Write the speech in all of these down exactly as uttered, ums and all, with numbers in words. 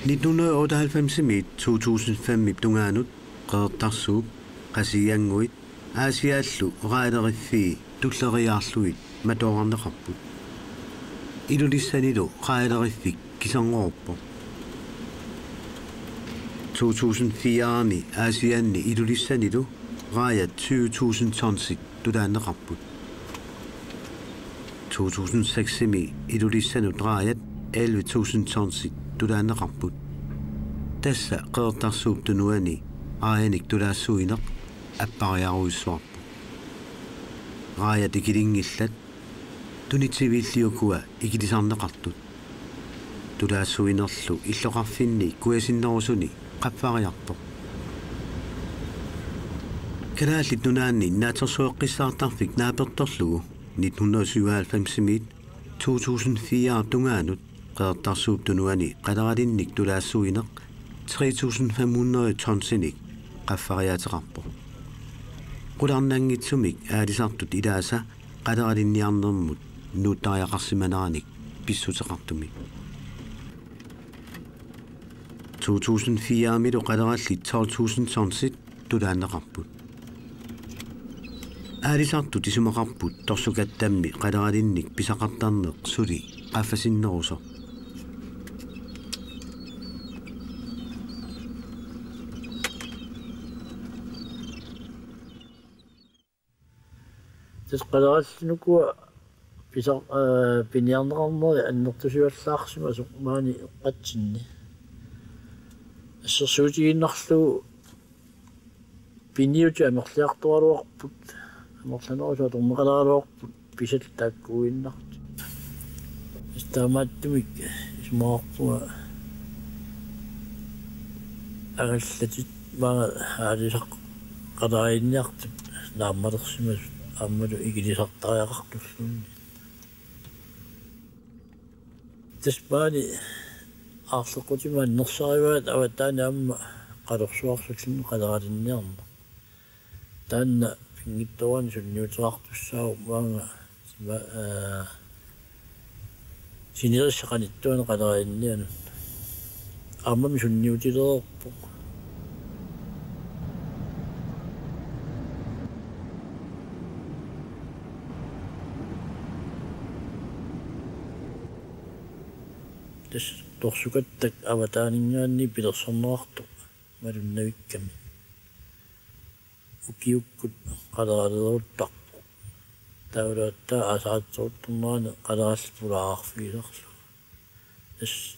Nitten hundrede og otteoghalvfemsimiit to tusind femip tungaanut Qeqertarsuup Qasigiannguit Aasiaallu raajaleriffii tulleriiaarlugit matoorarneqarput. Ilulissanilu raajaleriffik kiserngorpoq. To tusind firemi Aasianni Ilulissanilu raajat tyve tusind tonsit tulaanneqarput. To tusind seksimi Ilulissanut raajat elleve tusind tonsit tulaanneqarput. Tassa Qeqertarsuup Tunuani raajanik tulaassuineq appariarujussuarpoq. Raajat ikilinngillat, tunitsiviilli ukua ikilisarneqartut. Tulaassuinerlu illoqarfinni kujasinnerusuni qaffariarpoq. Kalaallit Nunaanni Naatsorsueqqissaartarfik naapertorlugu nitten hundrede og syvoghalvfemsimiit to tusind fire tungaanut Qeqertarsuup Tunuani qaleralinnik tulaassuineq tre tusind fem hundrede tonsinik qaffariaateqarpoq. Qularnanngitsumik aalisartut ilaasa qaleralinniarnermut nuuttariaqarsimaneranik pissuteqartumik. To tusind firemilu qalerallit tolv tusind tonsit tulaanneqarput. Aalisartut isumaqarput torsukattammi qaleralinnik pisaqartarneq suli qaffasinnerusoq. Tassa qalerallit ukua pisa-, aa, piniarneqarneri annertusivallaarsimasoq maani eqqatsinni. Assersuutigiinnarlugu piniutit amerliartoraluarput, amerlanerusut atorneqaleraluarput, pisat taakkuuginnartut. Tassa taamaattumik isumaqarpunga angallatit maanga aalisaq qaleralinniartut naammalersimasut aammalu ikilisartariaqartulluunniit. Tassa maani aarleqqutima annersarivaat avataani aamma qalersuarsulluni qaleralinniarneq. Taanna pinngitsoorani sunniuteqartussaavoq maanga sima-, aa, sinerissap qanittuani qaleralinnianut. Aammami sunniutilereerpoq. Tassa torsukattak avataaninngaanniit pilersorneqartoq malunnavikkami. Ukiukkut qaleraleeruttarpoq. Taavalu aatsaat aasaritseruttornerani qalerallit pulaarfigisarlugit. Tassa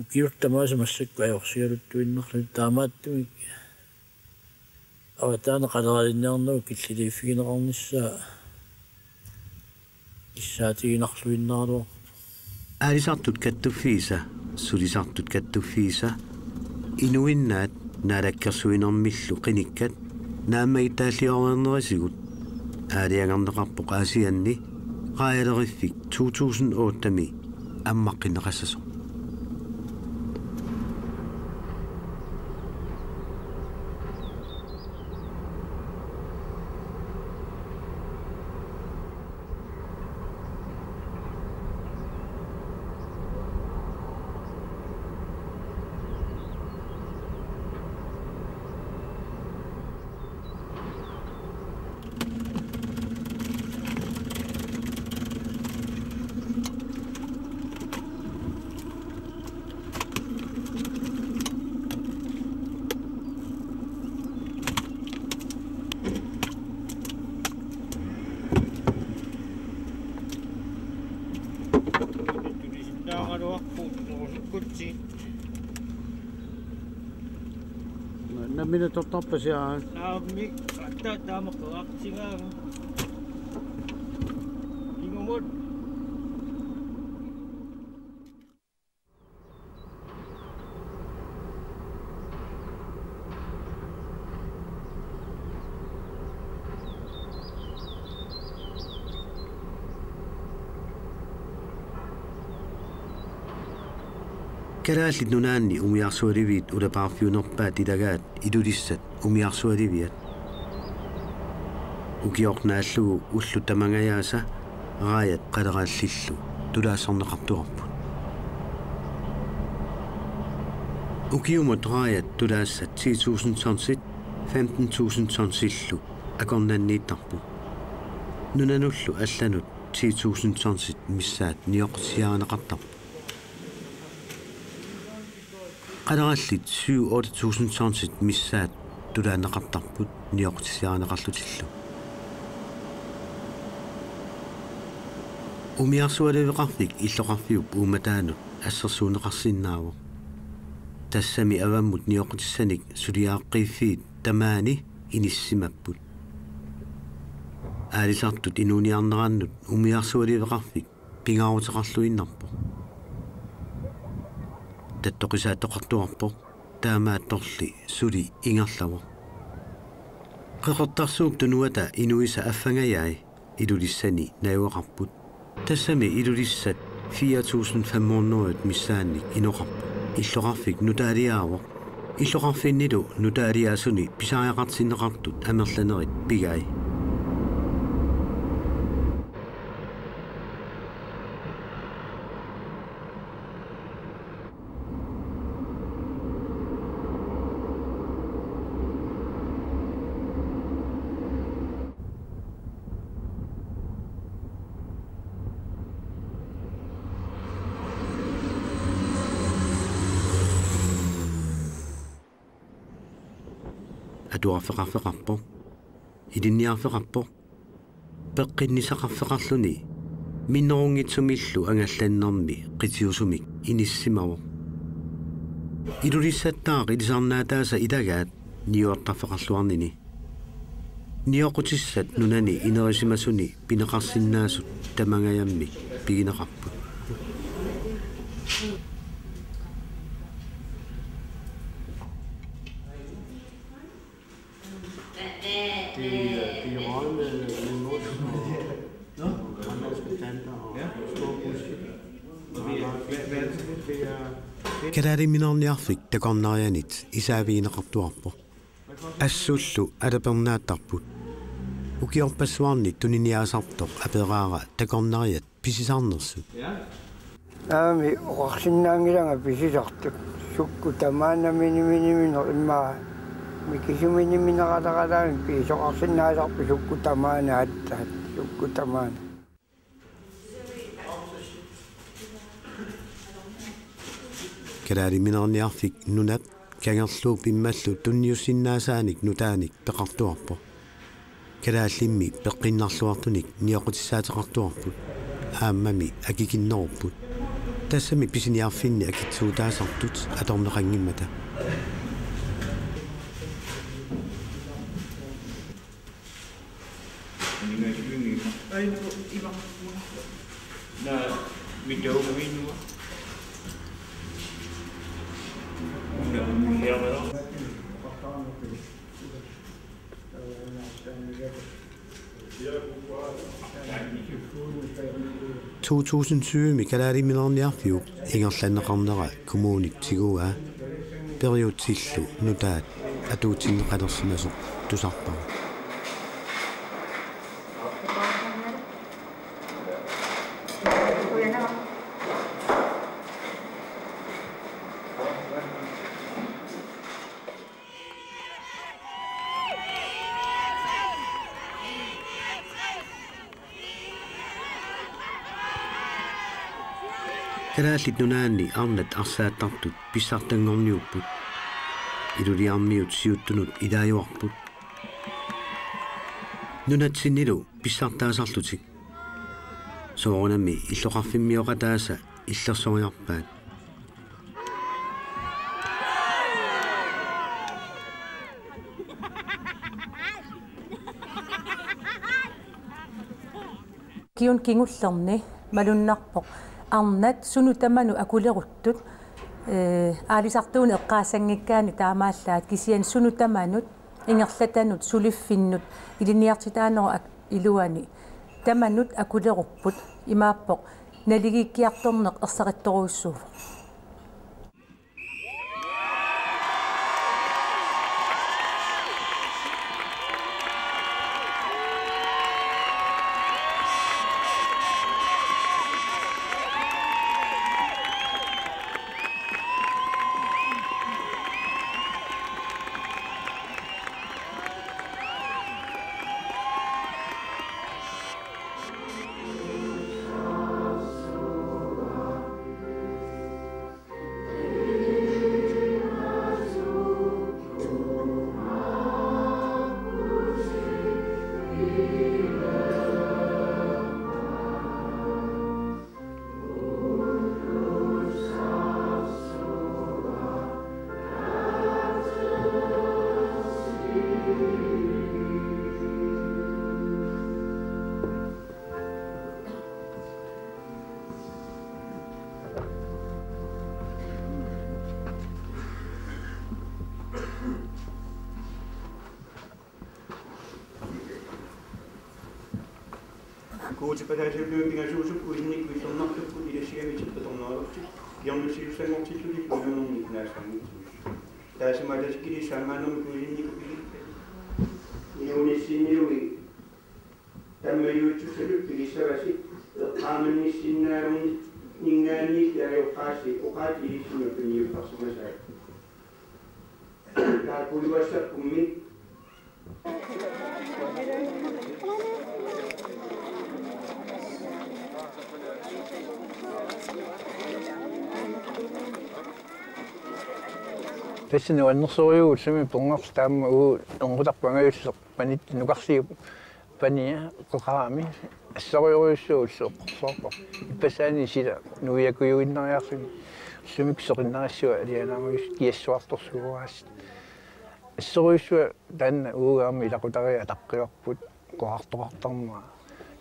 ukiut tamaasa massakkut ajorsigaluttuinnarlutik, taamaattumik avataani qaleralinniarnerup killiliiffigineqarnissaa kissaatiginarluinnaraluarpoq. Aalisartut kattuffiisa, sulisartut kattuffiisa, inuinnaat naalakkersuinermillu qinikkat naammagittaalliorneqarnerisigut aalajangerneqarpoq Aasianni raajaleriffik to tusind ottemi ammaqqinneqassasoq. Nammineq tortarpasi aa? Naamik, atta taama qeqartigaagut. Kingumut. Kalaallit Nunaanni umiarsualiviit ulapaarfiunerpaat ilagaat Ilulissat umiarsualiviat. Ukioq naallugu ullut tamangajaasa raajat qalerallillu tulaasarneqartuarput. Ukiumut raajat tulaassat ti tusind tonsit femten tusind tonsillu akornanniittarput. Nunanullu allanut ti tusind tonsit missaat nioqqutissiarineqartarput. Qalerallit syv otte tusind tonsit missaat tulaanneqartarput nioqqutissiarineqarlutillu. Umiarsualiveqarfik illoqarfiup uummataanut assersuunneqarsinnaavoq. Tassami avammut nioqqutissanik suliaaqqiiffiit tamaani inissimapput. Aalisartut inuuniarnerannut umiarsualiveqarfik pingaaruteqarluinnarpoq. Tattoqisaattoqartuarpoq, taamaattorli suli ingerlavoq. Qeqertarsuup Tunuata inuisa affangajai Ilulissani najugaqarput. Tassami Ilulissat fire tusind fem hundrede missaannik inoqarpoq. Illoqarfik nutaaliaavoq. Illoqarfinnilu nutaaliaasuni pisariaqartinneqartut amerlanerit pigai. Atuarfeqarfeqarpoq. Ilinniarfeqarpoq. Peqqinnissaqarfeqarluni minnerunngitsumillu angallannermi qitiusumik inissimavoq. Ilulissattaaq ilisarnaataasa ilagaat niuertarfeqarluarnini. Nioqqutissat nunani inerisimasuni pineqarsinnaasut tamangajammik pigineqarput. Det er, det er rollen, øh, med mos og grønlandske tanter og, ja, store buske. Hvad, hvad, hvad er det for det? Det er, det er Kalaaliminerniarfik takornarianit isaavigineqartuarpoq. Assullu alapernaattarput. Ukiorpassuarni tuniniaasartoq aperaara takornariat pisisarnersut. Ja. Aamma oqarsinnaanngilanga pisisartut. Sukkut tamaana miniminiminneq immaqa mikisuminimineraleraluunniit pisoqarsinnaasarput sukkut tamaana aatsaat. Sukkut tamaana. Kalaaliminerniarfik nunap kangerluup immallu tunniussinnaasaanik nutaanik peqartuarpoq. Kalaallimmi peqqinnarluartunik nioqqutissaateqartuarput. Aammami akikinnerupput. Tassami pisiniarfinni akitsuutaasartut atorneqanngimmata. To tusind tyve-mi Kalaaliminerniarfiup ingerlanneqarnera kommunip tiguaa periutsillu nutaat atuutsinneqalersimasoq tusarpara. Kalaallit Nunaanni arnat arsaattartut pissartanngorniupput. Iluliarmiut siuttunut ilaajuarput. Nunatsinnilu pissartaasarlutik. Soorunami illoqarfimmioqataasa illersoriarpaat. Ukiuni kingullerni malunnarpoq arnat sunut tamanut akuleruttut, ee, aalisartuuneq eqqaassanngikkaanni taamaallaat kisianni sunut tamanut ingerlatanut suliffinnut ilinniartitaanerup ak-, iluani tamanut akulerupput imaappoq naligiikkiartorneq ersarittorujussuuvoq. Guutip ataaseq pingasuusup uinnik uissornartukkut ilassigamik tippatornerulerlutik. Kingornussisussanngortilluni unamornik naassanngitsuus. Taassumalu atikili saammaannermi kuisinnik upigippata. Inuunissinniuit tammajuitsussatut pigissavasi eqqaamannissinnaanerninngaanniit ajoqqaasi oqaati ilissinnut tunniukkarsimasaat. Taakkuulussappummi. Tassa nuannersorujuuvoq ullumi ponngorlu taama uu erngutarput angajulleq panittut nukarliup pania qeqarami assorujussuaq ulloq eqqorsuarpoq. Ippassaani sila nuiakujuinnariarluni ullumi soqinnarissuaq alianaarujus kiassuartorsuugaassi. Assorujussuaq taanna uagut aamma ilaqutariit ataqqivarput qoqartoqartarnera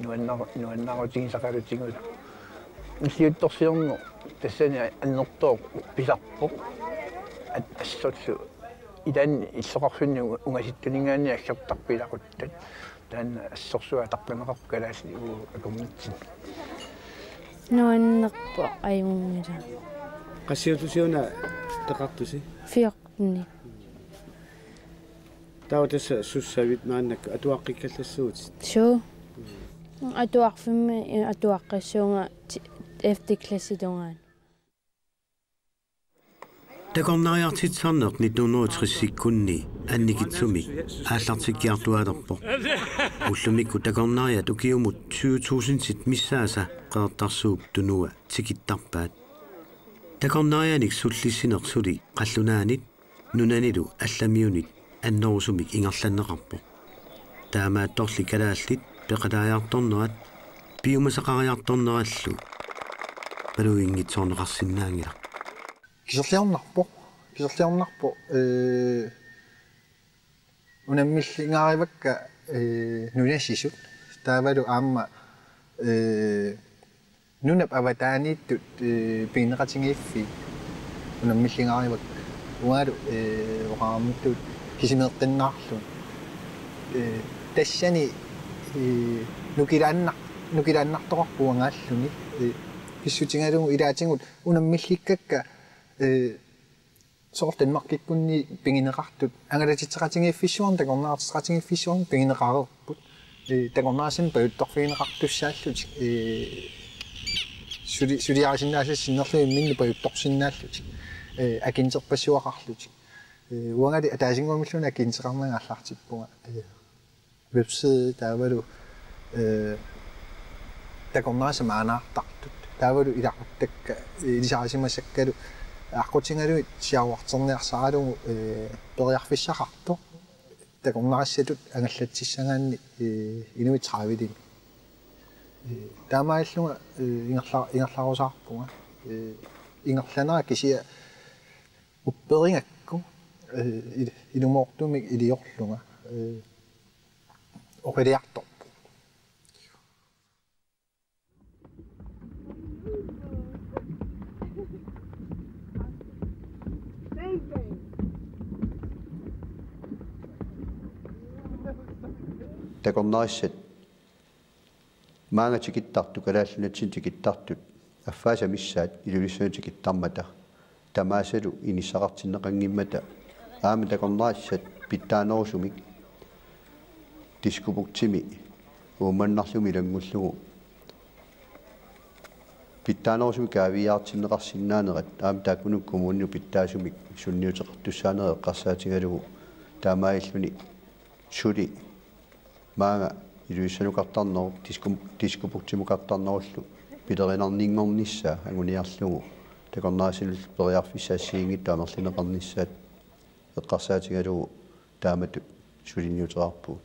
nuannar-, nuannaarutigisaqalutigu. Nilliuttorsiorneq tassani annertooq pisarpoq. At-, assorlu ilaanni illoqarfinni u-, ungasittuninngaanniit aggertarput ilaquttat. Taanna assorsuaq ataqqineqarpoq kalaallit uagut akornatsinni. Nuannerpoq ajunngilaq. Qassiullusiuna peqartusi? Fjorten. Taava tassa sussavit maannakkut atuaqqikkallassuutit? Suu. Atuarfimmi atuaqqissuunga ti-, ellevte klassit tungaanut. Takornariartitsisarneq nitten hundrede og tresikkunni annikitsumik aallartikkiartuaalerpoq. Ullumikkut takornariat ukiumut syv tusindit missaasa Qeqertarsuup Tunua tikittarpaat. Takornarianik sullissineq suli qallunaanit nunanilu allamiunit annerusumik ingerlanneqarpoq. Taamaattorli kalaallit peqataajartornerat piumasaqariartornerallu paluginngitsoorneqarsinnaanngilaq. Kiserliornarpoq, kiserliornarpoq, ee, unammillingaarivakka, ee, nunasisut. Taavalu aamma, ee, nunap avataaniittut, ee, pigineqatigiiffiit unammillingaarivakka. Uangalu, ee, oqaramittut kisimeeqqinnaarlugit. Ee, tassani, ee, nukilaannar-, nukilaannartoqarpoq uangaalluni. Ee, pissutigalugu ilaatigut unammillikkakka, ee, soorlu Danmarkikkunni pigineqartut angalatitseqatigiiffissuarnik, takornariartitseqatigiiffissuarnik pigineqareerput. Ee, takornariassanik pajuttorfigineqartussaallutik. Ee, suli-, suliarisinnaasassat sinnerlugit imminnut pajuttorsinnaallutik. Ee, akinterpassuaqarlutik. Ee, uangali ataasinnguamilluunniit akinteqarnanga aallartippunga. Ee, webside taavalu, ee, takornariassat maannaartartut. Taavalu ilaquttakka, ee, ilisarisimasakkalu aqqutigalugit siaruarterniarsaralugu, ee, periarfissaqartoq. Takornarissatut angallatsissagaanni, ee, inuit tredive-limik. Ee, taamaalillunga, ee, ingerla-, ingerlarusaarpunga. Ee, ingerlanera kisianni upperigakku, ee, il-, ilumoortumik iliorlunga, ee, oqiliartorpoq. Takornarissat maanga tikittartut, Kalaallit Nunatsinni tikittartut, affaasa missaat Ilulissanut tikittarmata, tamaasalu inissaqartinneqanngimmata, aamma takornarissat pitsaanerusumik Diskobugtimi Uummannarlumi ilanngullugu pitsaanerusumik kaaviiaartinneqarsinnaanerat, aamma taakkununnga kommuninut pitsaasumik sunniuteqartussaanerat eqqarsaatigalugu, taamaalilluni suli maanga Ilulissanukartarnerup, Disko-, Diskobugtimukartarnerullu pilerinarninngornissaa anguniarlugu takornariassanullu periarfissat assigiinngitsut amerlineqarnissaat eqqarsaatigalugu taamatut suliniuteqarpugut.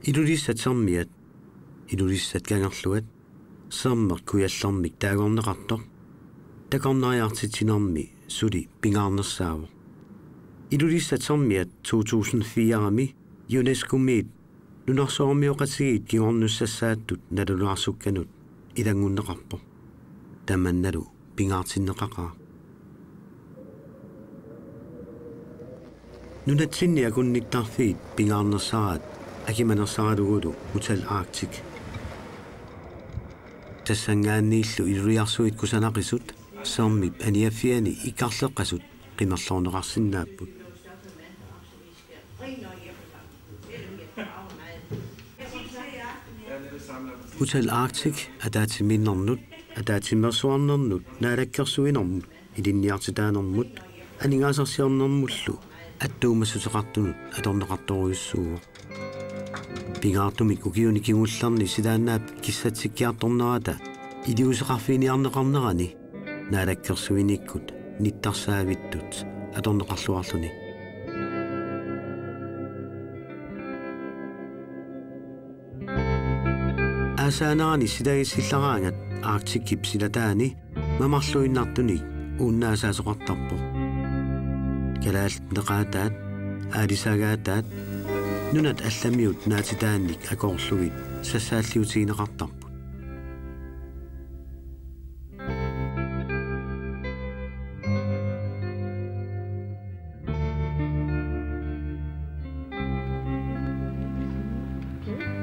Ilulissat Sermiat, Ilulissat Kangerluat, Sermeq Kujallermik taagorneqartoq, takornariartitsinermi suli pingaarnersaavoq. Ilulissat Sermiat to tusind fire-mi UNESCO-miit nunarsuarmioqatigiit kingornussassaattut nalunaarsukkanut ilanngunneqarpoq. Tamannalu pingaartinneqaqaaq. Nunatsinni akunnittarfiit pingaarnersaraat akimanersaralugulu Hotel Arctic. Tassanngaanniillu iluliarsuit kusanaqisut Sermip aniaffiani ikkarleqqasut qimerloorneqarsinnaapput. Hotel Arctic ataatsimiinnernut, ataatsimeersuarnernut, naalakkersuinermut, ilinniartitaanermut, aningaasarsiornermullu attuumassuteqartunut atorneqartorujussuuvoq. Pingaartumik ukiuni kingullerni silaannaap kissatsikkiartornerata iliuuseqarfiginiarneqarnerani naalakkersuinikkut nittarsaavittut atorneqarluarluni. Aasaanerani silaagissillaraangat Arcticip silataani mamarluinnartunik uunnaasaasoqartarpoq. Kalaallit neqaataat, aalisagaataat, nunat allamiut naatitaannik akoorlugit sassaalliutigineqartarput.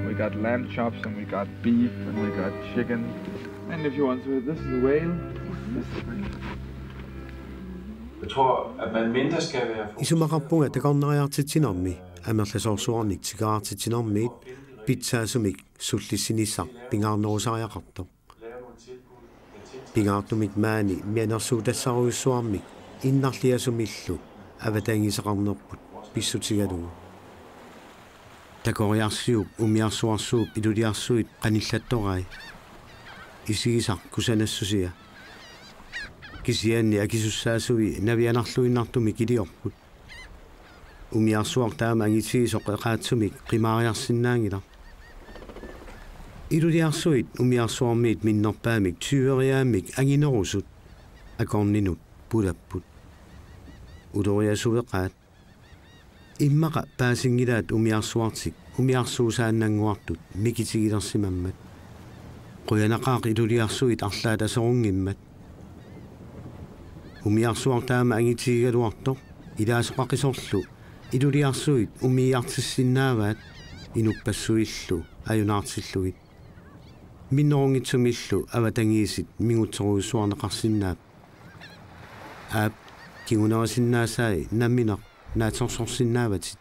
We got lamb chops and we got beef and we got chicken. And if you want to, this is a whale. This is a fish. Jeg tror, at man mindre skal være Isumaqarpunga takornariartitsinermi amerlasoorsuarnik tikeraartitsinermiit pitsaasumik sullissinissaq pingaarnerusariaqartoq. Pingaartumik maani mianersuutassarujussuarmik innarliasumillu avatangiiseqarnerput pissutigalugu. Takoriarsiup umiarsuarsuup iluliarsuit qanillattorai. Isigisaq kusanassusia. Kisianni akisussaasui navianarluinnartumik iliorput. Umiarsuaq taama angitigisoq eqaatsumik qimaariarsinnaanngilaq. Iluliarsuit umiarsuarmiit minnerpaamik tyveriaammik anginerusut akorninut pulapput. Uloriasueqaat. Immaqa paasinngilaat umiarsuartik umiarsuusaannannguartut mikitigilersimammat. Qujanaqaaq iluliarsuit arlaat aserunngimmat. Umiarsuaq taama angitigigaluartoq ilaasoqaqisorlu iluliarsuit umiiartissinnaavaat inuppassuillu ajunaartillugit. Minnerunngitsumillu avatangiisit mingutserujussuarneqarsinnaap. Aap, kingunerisinnaasai nammineq naatsorsorsinnaavatit.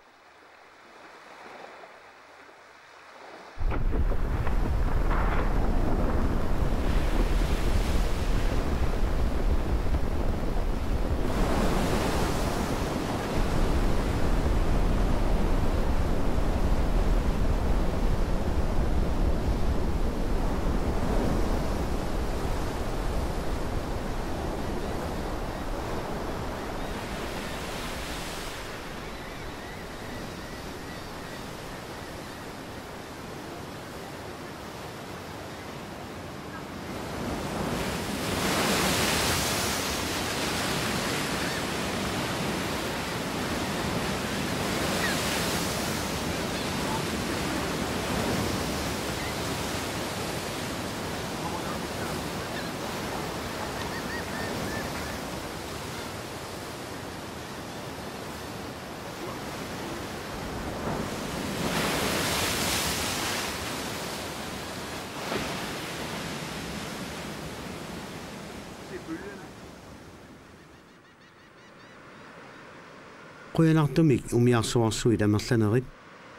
Qujanartumik umiarsuarsuit amerlanerit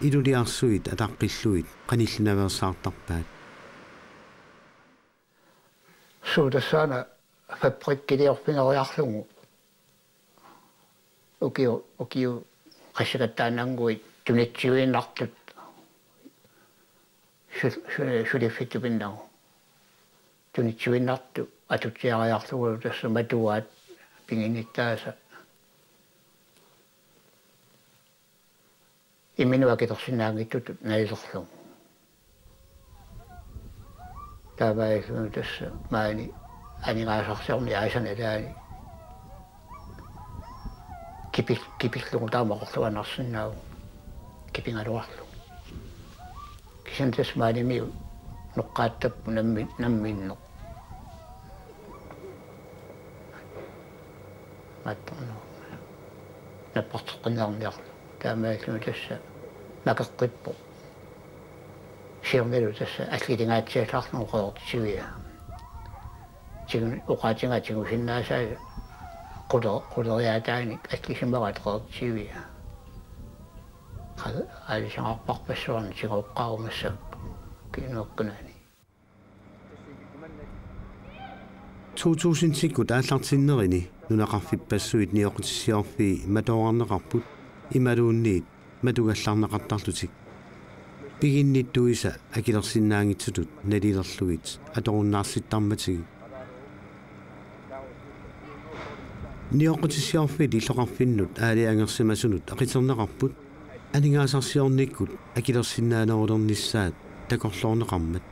iluliarsuit ataqqillugit qanillinaveersaartarpaat. Suut tassaana fabrikkiliorfigeriarlugu ukio-, ukiut qassikkattaannannguit tunitsiviinnartut sul-, su-, suliffittupinnagit. Tunitsiviinnartut atutsiariarlugulu tassa matuaat piginittaasa. imminut akilersinnaanngitsutut nalilerlugu. Taamaalilluni tassa maani aningaasarsiorneq aasaq nalaani kipil-, kipillugu taama oqorluannarsinnaavoq kipigaluarlugu. Kisianni tassa maanimiut noqqaattapput nammi-, namminneq. Maattornu. Napparteqqinniarniarlugu. Taamaalilluni tassa makeqqippoq. Siornalu tassa alligaatsiallaarlugu qeqertitsivia. Tigu-, oqaatigaa tigusinnaasaa qule-, quleriaataanik allisimagaat qeqertitsivia. Qa-, aalisaqarparpassuarnik tigooqqaarumassuk kiinuakkunani. To tusindikkut aallartinnerini nunaqarfippassuit nioqqutissiorfii matoorarneqarput imaluunniit matugallarneqartarlutik. Piginnittuisa akilersinnaanngitsutut nalilerlugit atorunnaarsittarmatigit. Nioqqutissiorfiit illoqarfinnut aalajangersimasunut aqiterneqarput aningaasarsiornikkut akilersinnaanerulernissaat takorloorneqarmat.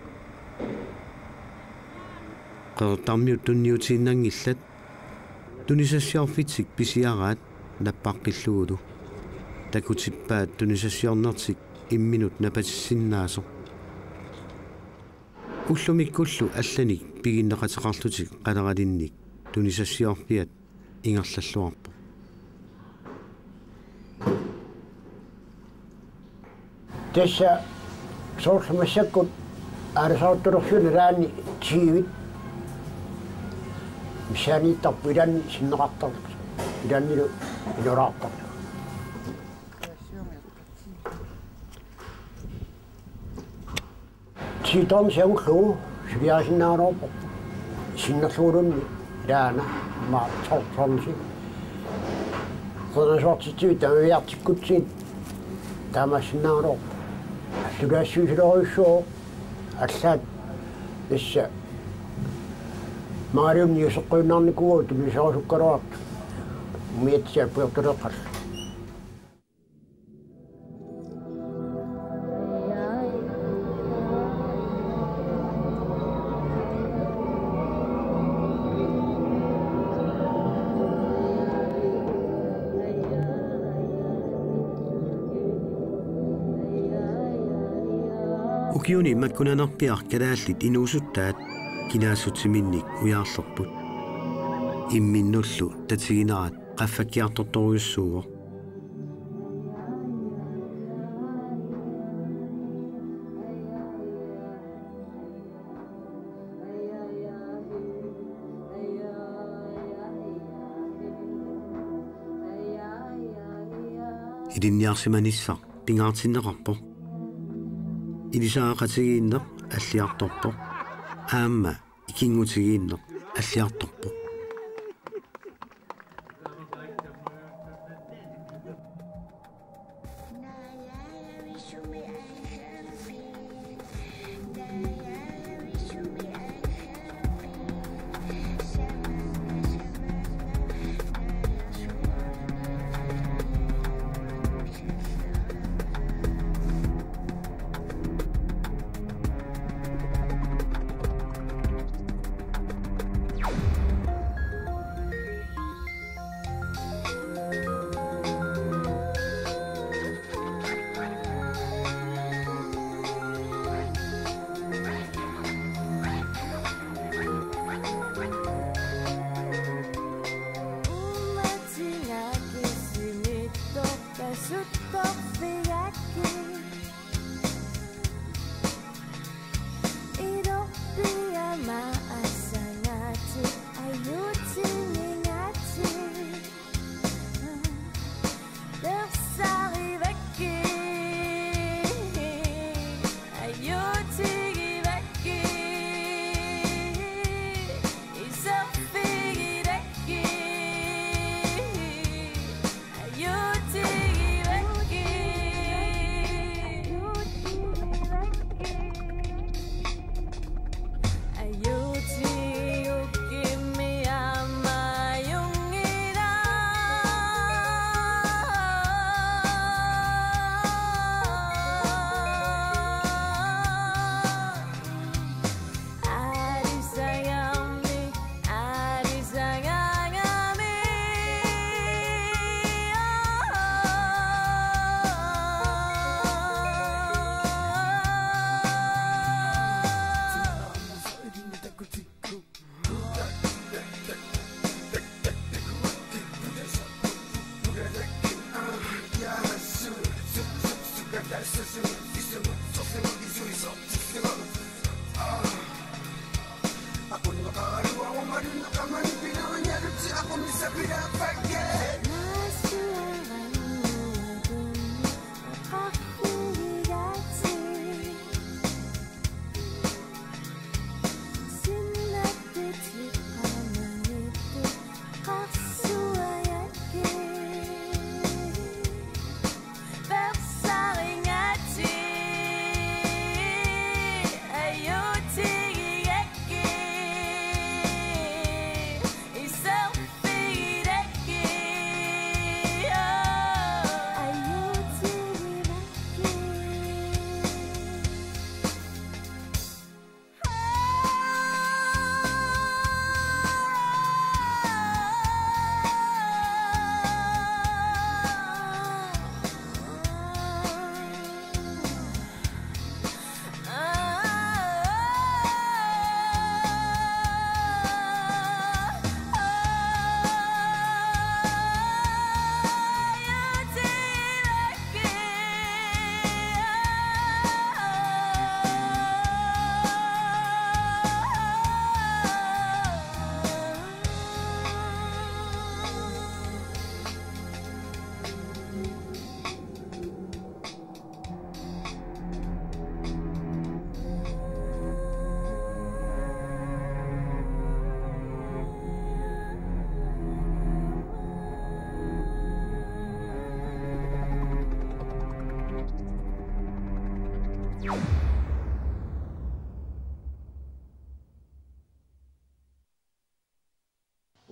Qeqertarmiut tunniutiinnanngillat, tunisassiorfitsik pisiaraat nappaqqillugulu. Takutippaat tunisassiornertik imminut napatissinnaasoq. Ullumikkullu allanik piginneqateqarlutik qaleralinnik tunisassiorfiat ingerlalluarpoq. Tassa soorlu massakkut aalisartulersuit ilaanni tyvit missaaniittarput ilaanni sinneqartarlutik. Ilaannilu iluaraartarlutik. Tiitorn siangullugu suliarisinnaagaluarpoq. Sinnerluguluunniit ilaana maatsorsornsi. Qernersuartitsivit tamaviartikkutsigit taamaassinnaagaluarpoq. Allulaassuisulorujussuuvoq. Allaat tassa mangaliunniit useqqujunnaarnikuuagut tuniserusukkaluartut. Umiatsiaat pujortuleeqqallu. Ukiuni makkunanerpiaq kalaallit inuusuttaat kinaassutsiminnik ujaarlerput. Imminnullu tatiginerat qaffakkiartortorujussuuvoq. Ilinniarsimanissaq pingaartinneqarpoq. Ilisariaqatigiinneq alliartorpoq. Aamma ikinngutigiinneq alliartorpoq.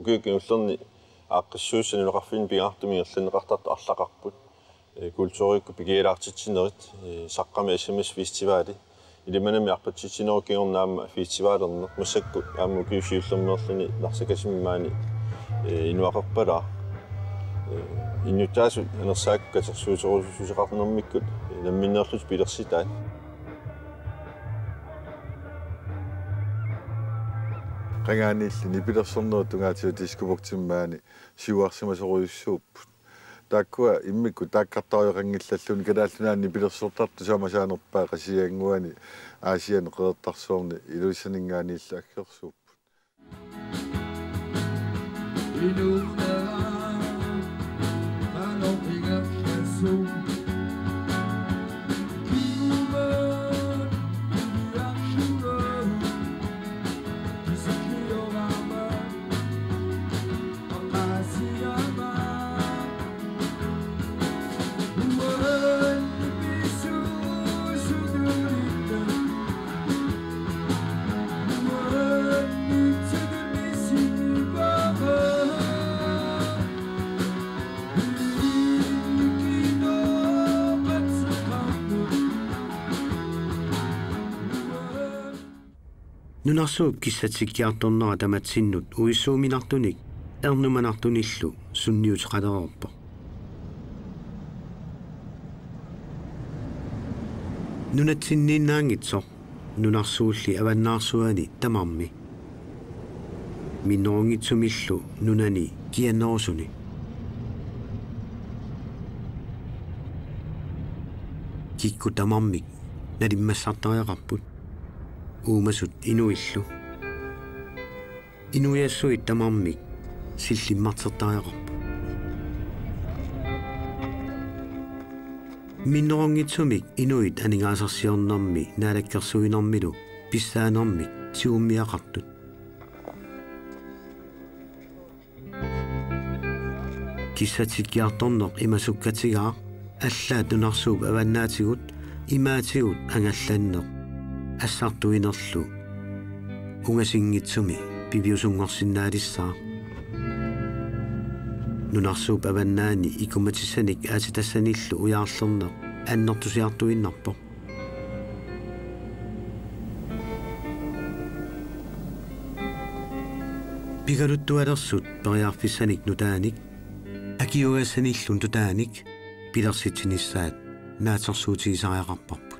Ukiup kingullerni aaqqissuussani nunaqarfinni pingaartumik ingerlanneqartartut arlaqarput. Ee, kulturikkut pikialaartitsinerit, ee, Saqqami S M S Festivali. Ilimanami arpatsitsinerup kingorna aamma festivalerneq. Massakkut aamma ukiup siullermeerluni Narsaqasimmi maani, ee, inuaqerpalaaq. Ee, innuttaasut anersaakkut katersuuterusussuseqarnermikkut, ee, namminneerlutik pilersitaat. Qangaaniilli nipilersornerup tungaatigut Diskobugtimi maani siuarsimasorujussuupput. Taakkua immikkut taakkartorioqanngillalluunniit Kalaallit Nunaanni nipilersortartut samasaanerpaat Qasigiannguani Aasianni Qeqertarsuarni Ilulissaninngaanniillu aggersuupput. Nunarsuup kissatsikkiartornera tamatsinnut uissuuminartunik ernumanartunillu sunniuteqalereerpoq. Nunatsinniinnaanngitsoq nunarsuulli avannaarsuani tamarmi. Minnerunngitsumillu nunani kiannerusuni. Kikkut tamarmik nalimmassartariaqarput. Uumasut inuillu. Inuiassuit tamarmik sillimmartertariaqarput. Minnerunngitsumik inuit aningaasarsiornermi naalakkersuinermilu pissaanermik tigummiaqartut. Kissatsikkiartorneq imasukkatigaaq, allaat nunarsuup avannaatigut imaatigut angallanneq assartuinerlu ungasinngitsumi piviusunngorsinnaalissaaq. Nunarsuup avannaani ikkumatissanik aatsitassanillu ujaarlerneq annertusiartuinnarpoq. Pigaluttualersut periarfissanik nutaanik, akiugassanillu nutaanik pilersitsinissaat naatsorsuutigisariaqarparput.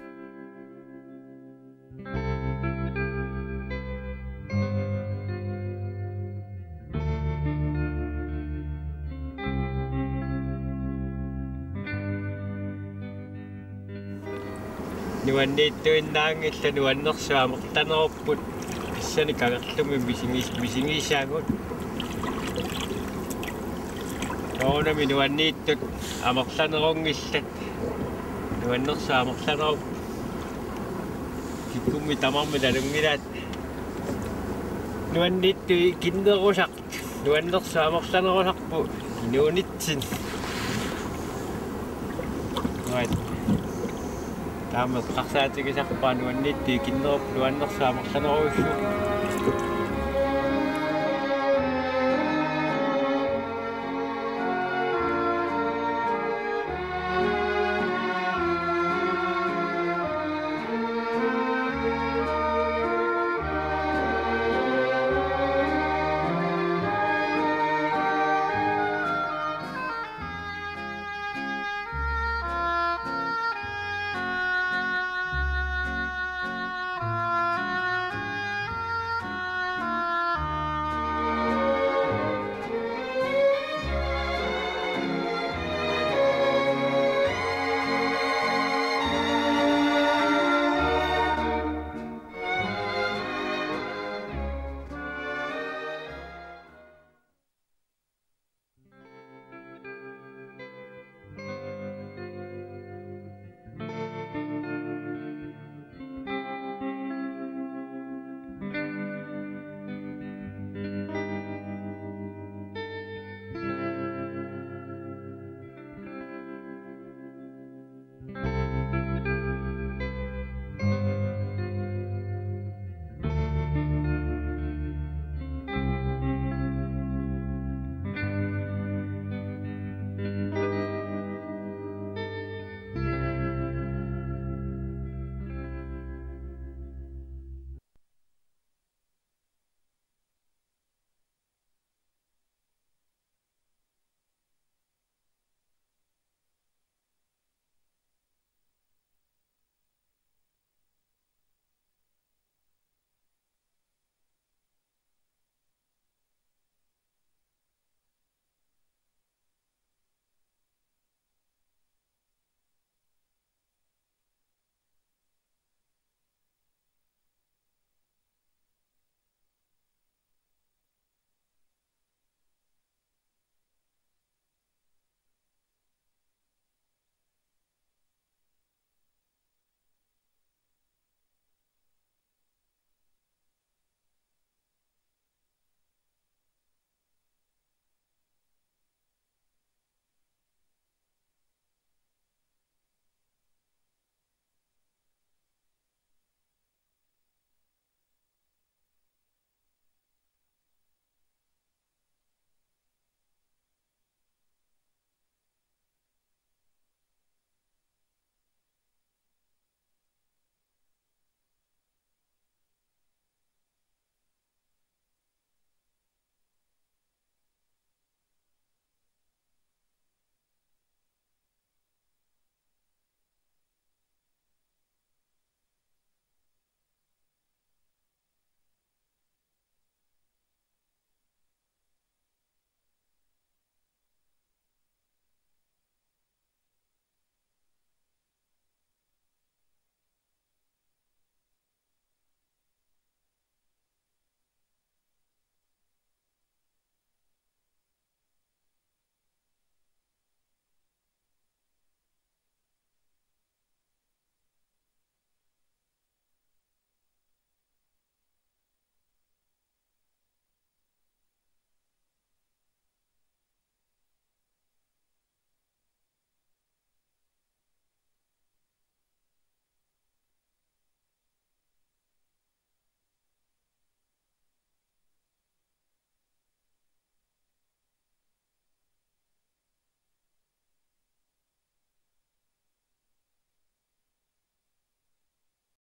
Nuanniittuinnaanngillat, nuannersut amerlanerupput. Pissani kangerlummi misigis-, misigisaagut. Soorunami nuanniittut amerlanerunngillat. Nuannersut amerlanerupput. Kikkummik tamarmik nalunngilaat. Nuanniittut ikinnerusartut. Nuannersut amerlanerusarput inuunitsinni. Nuat. Taama eqqarsaatigisarpara nuanniittut ikinnerupput nuannersut amerlanerujussuupput.